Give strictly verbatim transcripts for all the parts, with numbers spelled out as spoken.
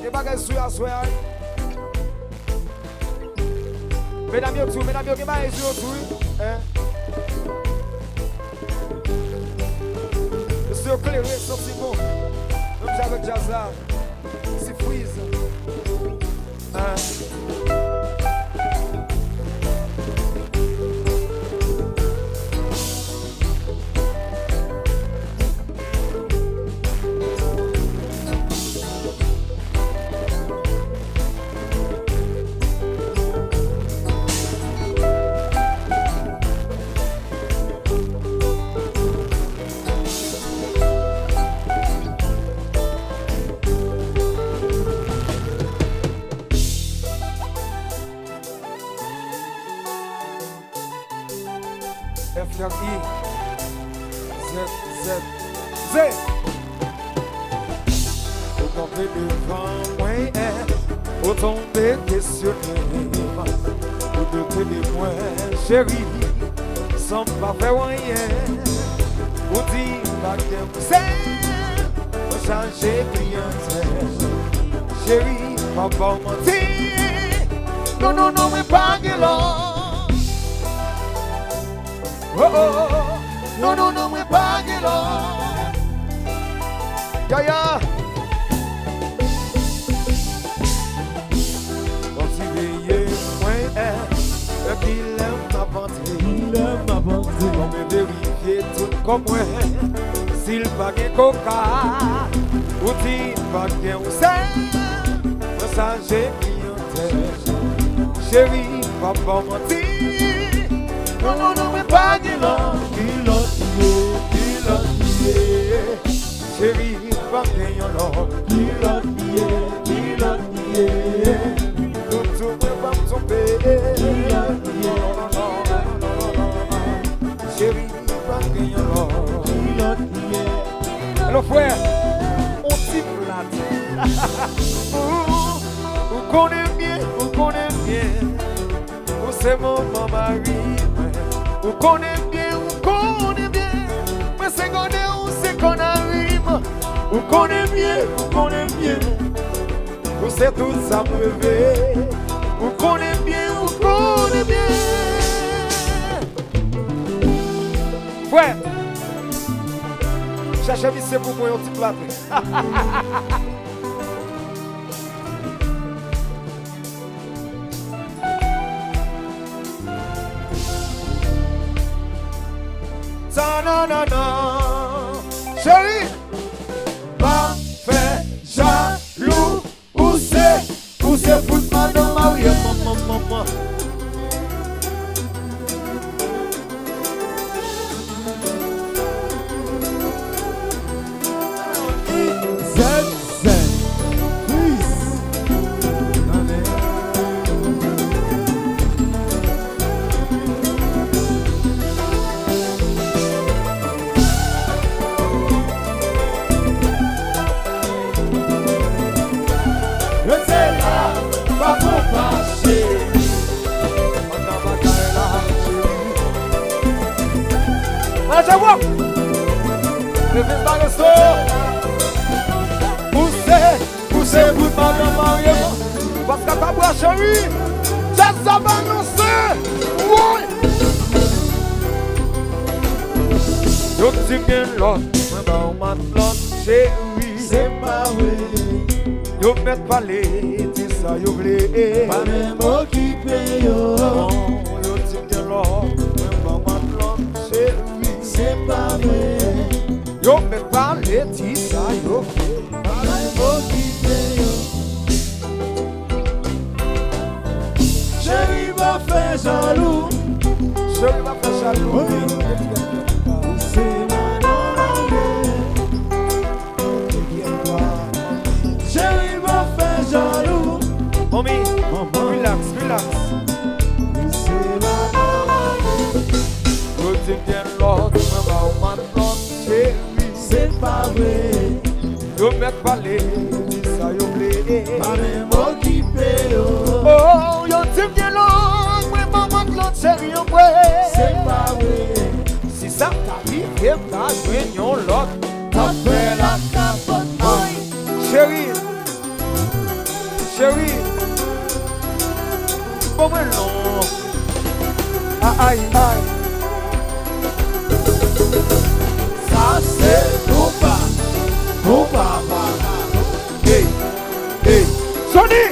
Gen bagay sou yo aswè a, wi. Medam yo tou, medam yo gen bagay sou yo tou, wi. Hein? Mesye yo klere, santi bon. Menm jan avèk djaz la. Si friz. Hein? F R I Z Z Z. Ou kanpe devan mwen, ou tonbe kesyone m. Ou doute de mwen, cheri, san m pa fè w anyen. Ou di m pa gen sè, mwen chaje kliyantè. Cheri, pa ba w manti. Non, non, non, mwen pa gen lòt. Oh, oh, oh. Non, non, non, mwen pa gen lòt. Ya, ya. Bon, ti veye mwen, eh, kilè m ap antre. Kilè m ap antre. Bon, men verifye tout kò mwen. Si l pa gen koka, ou di pa gen, ou sè. Mwen chaje kliyantè. Cheri, pa ba w manti. Non, non, non, mwen pa gen lòt. Ki lòt li ye? Ki lòt li ye? Cheri, pa gen yon lòt. Ki lòt li ye? Ki lòt li ye? Toutou mwen pa m twonpe. Ki lòt li ye? Non, non, non, non, non, non, non. Cheri, pa gen yon lòt. Ki lòt li ye? Hello, frè. On ti plat. Ou, ou konnen byen, ou konnen byen. Ou se manman mari mwen. Ou konnen byen, ou konnen byen. Mwen se gode, ou se kònari mwen. Ou konnen byen, ou konnen byen. Ou se tout sa m reve. Ou konnen byen, ou konnen byen. Frè, chache misye pou mwen yon ti plat. Tananana. Cheri, pa fè jalou. Ou se, ou se fout madanm marye, manman, manman. Zèn, zèn, plis. Tande. Rete la, pa konpa, cheri. Andan bagay la, cheri. Manje w! Leve balanse w! Pouse! Pouse bout madanm marye m. Paske ta bwa cheri. Djaz sa balanse. Woy. Yo di m gen lòt, mwen ba w matlòt cheri. Se pa vre. Yo mèt pale, di sa yo vle. Pa menm okipe yo. Yo di m gen lòt, mwen ba w matlòt cheri. Se pa vre. Yo mèt pale, di sa yo vle. Pa menm okipe yo. Cheri pa fè jalou. Cheri pa fè jalou. Ou se madanm marye. Cheri pa fè jalou. Manmi, relax, relax. Ou se madanm marye. Yo di m gen lòt, mwen ba w matlòt cheri. Se pa vre. Yo mèt pale, di sa yo vle. Pa menm okipe yo. Oh, yo di m gen lòt, mwen ba w matlòt cheri, yo vre. Se pa vre. Si sa ta rive, m ta jwenn yon lòt. T ap fè la kapòt. Ay, cheri. Cheri, bon mwen non. Ay, ay, ay. Sa se konpa, konpa, pa, pa. Hey, hey. Sony!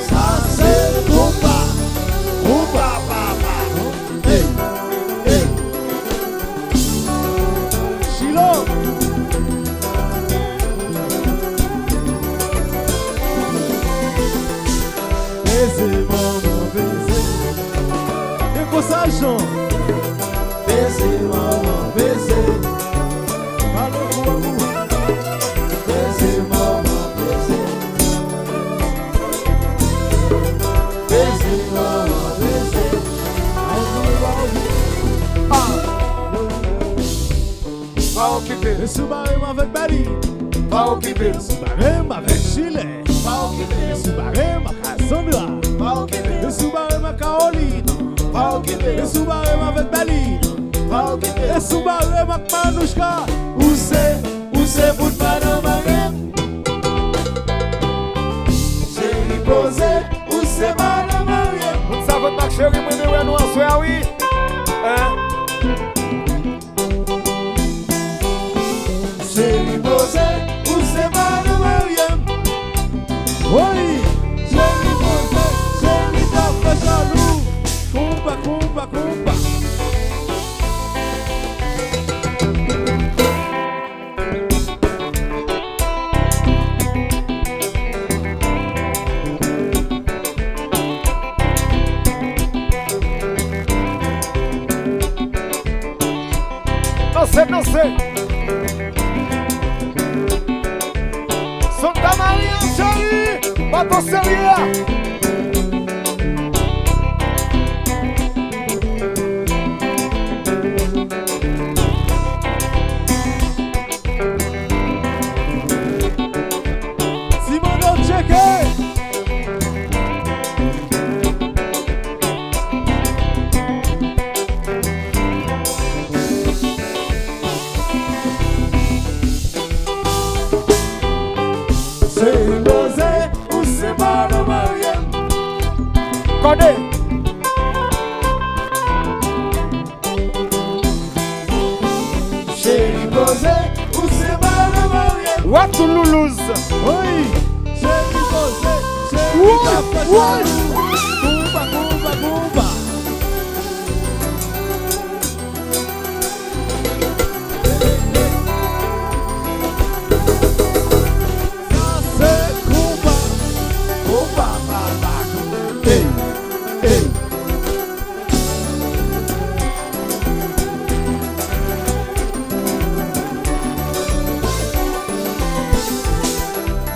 Sa se konpa, konpa, pa, pa. Hey, hey. Chilo. Beze, manman, beze. E konsa, Jan. Beze, manman, beze. Pale pou ou. Beze, manman, beze. Beze, manman, beze. Ay, ay, ay. Ah. Pa okipe. Esou bare m avèk Bali. Pa okipe. Esou bare m avèk Chile. Pa okipe. Esou bare m ak Cassandra. Pa okipe. Esou bare m ak Caroline. Pa okipe. Esou bare m avèk Bali. Pa okipe. Esou bare m ak Manouchka. Ou se, ou se bout madan marye m. Cheri poze, ou se madan marye m. Moun sa vòt ak cheri, mwen vle wè nou aswè a, wi. Hein? Cheri poze, ou se madan marye m. Woy! Cheri poze, cheri pa fè jalou. Konpa, konpa, konpa. Danse, danse. Santa Maria, cheri, bato serye a. Ti mando tcheke. Se poze, ou se madan marye m. Kòde. Cheri poze, ou se madan marye m. What to lose? Wi. Cheri poze, cheri pa fè jalou. Konpa, konpa, konpa. Sa se konpa, konpa, papa. Hey, hey.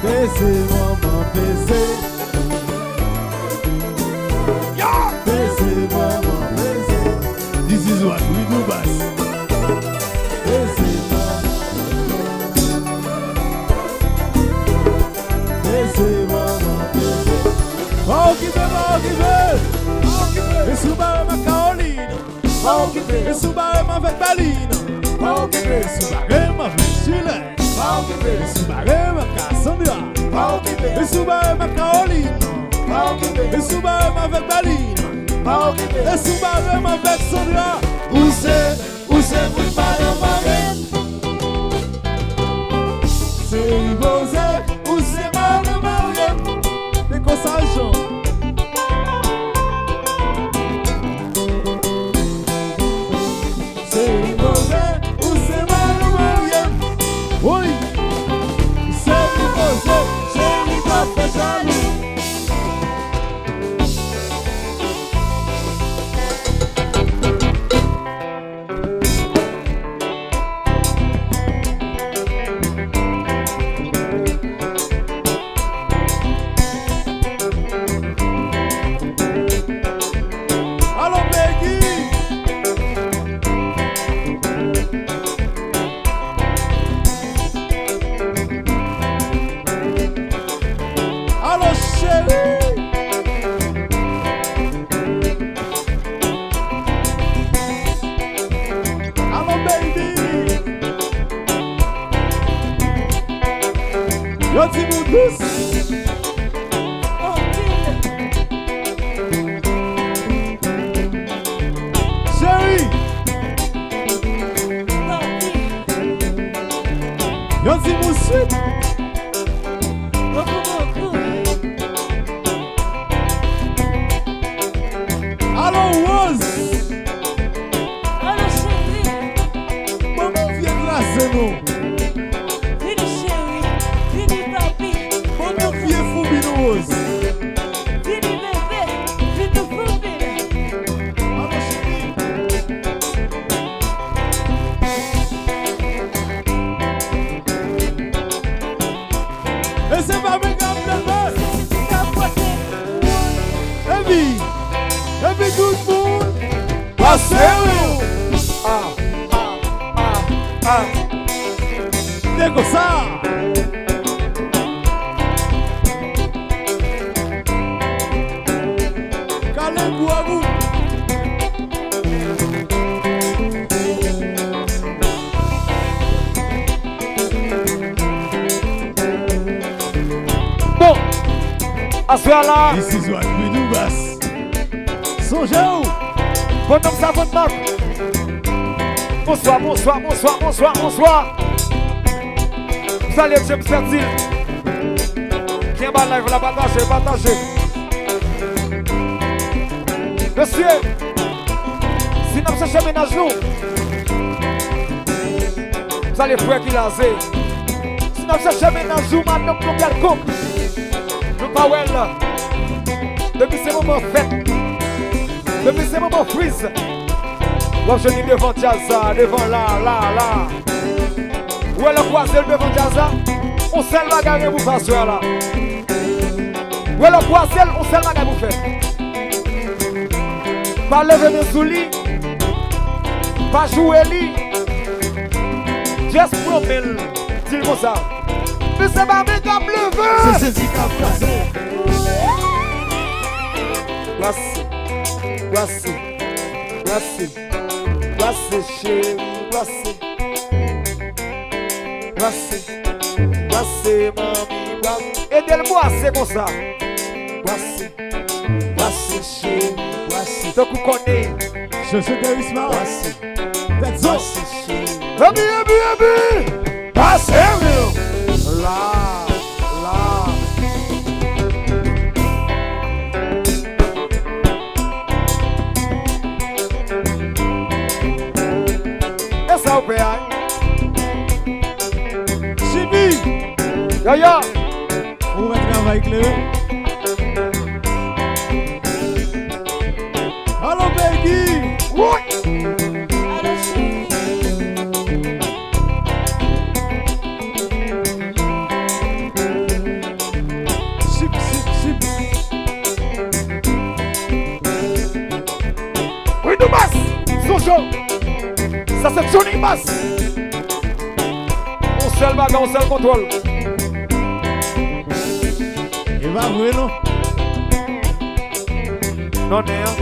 Beze, manman, beze. Beze, manman, beze. This is what we do best. Beze, manman. Beze, manman, beze. Pa okipe, pa okipe. Pa okipe. Esou bare m ak Caroline. Pa okipe. Esou bare m avèk Berline. Pa okipe. Esou bare m avèk Chile. Pa okipe. Esou bare m ak Cassandra. Pa okipe. Esou bare m ak Caroline. Pa okipe. Esou bare m avèk Berline. Pa okipe. Esou bare m avèk Sandra. Ou se Ou se bout madan marye m. Cheri poze, ou se madan marye m. Se konsa, Jan. Cheri poze, ou se madan marye m. Woy! Cheri poze, cheri pa fè jalou. Dous. Cheri. Yon ti mous swit. Alo, Rose. Alo, cheri. Ban m yon vye kraze non. Vini, cheri. Vini, papi. Ban m yon vye foubi non, Rose. Vini, bebe. Vini, foubi. Alo, cheri. E se pa mwen k ap leve. Epi, epi tout moun pase yo. Ah, ah, ah, ah. Se konsa. Kale gou a gou. Bon, aswè a la. This is what we do best. Sonje w. Bon nonm sa, bon nonm. Bonswa, bonswa, bonswa, bonswa, bonswa. M salye James Fertil. Ki anba live la, pataje, pataje. Mesye, si n ap chèche mennaj nou, m salye frè Kilaze. Si n ap chèche mennaj nou, madanm nou kèlkonk, nou pa wè l. Depi se moman fèt, depi se moman friz, w ap jwenn li devan djaz sa, devan la, la, la. Ou wè lè w kwaze l devan djaz la, yon sèl bagay gen pou fè aswè a la. Ou wè lè w kwaze l, yon sèl bagay pou fè. Pa leve men sou li, pa joure li, just pran men l, di l konsa. Men se pa men k ap leve. Se Jezi k ap kraze. Brase, brase, brase, brase, cheri, brase. Brase, brase, manmi, brase. Ede l brase konsa. Brase, brase, cheri, brase. Tankou konnen. Jojo Derisma. Brase, brase, cheri. Epi, epi, epi. Pase menm. La, la. E sa w fè a? Jimmy. Yaya. Ou wè travay klere. Alo, Peggy. Woy. Alo, cheri. Sip, sip, sip. Wi, nou bas. Jojo. Sa se Johnny Bass. Yon sèl bagay, yon sèl kontwòl. E pa vre, non. Non, nen an.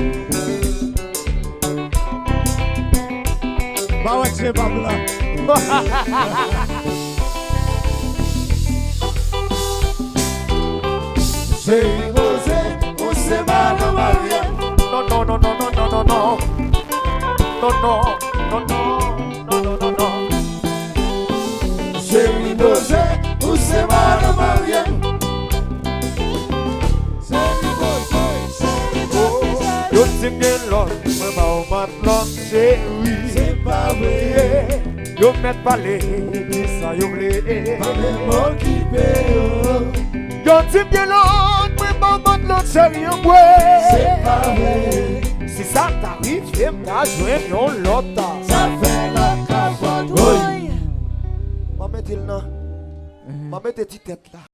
Ba wè tchè pap la. Cheri poze, ou se madan marye. Non, non, non, non. Non, non, non, non. Non, non, non, non. Cheri poze, ou se madan marye. Cheri poze, cheri poze. Yo di m gen lòt, mwen pa w matlòt, cheri. Se pa vre. Yo mèt pale, di sa yo vle. Pa menm okipe yo. Yo di m gen lòt, mwen pa w matlòt, cheri, anmwe. Se pa vre. Si sa ta rive, m ta jwenn yon lòt. Sa fè la kapòt, woy. Mwen mete l nan. Mwen mete ti tèt la.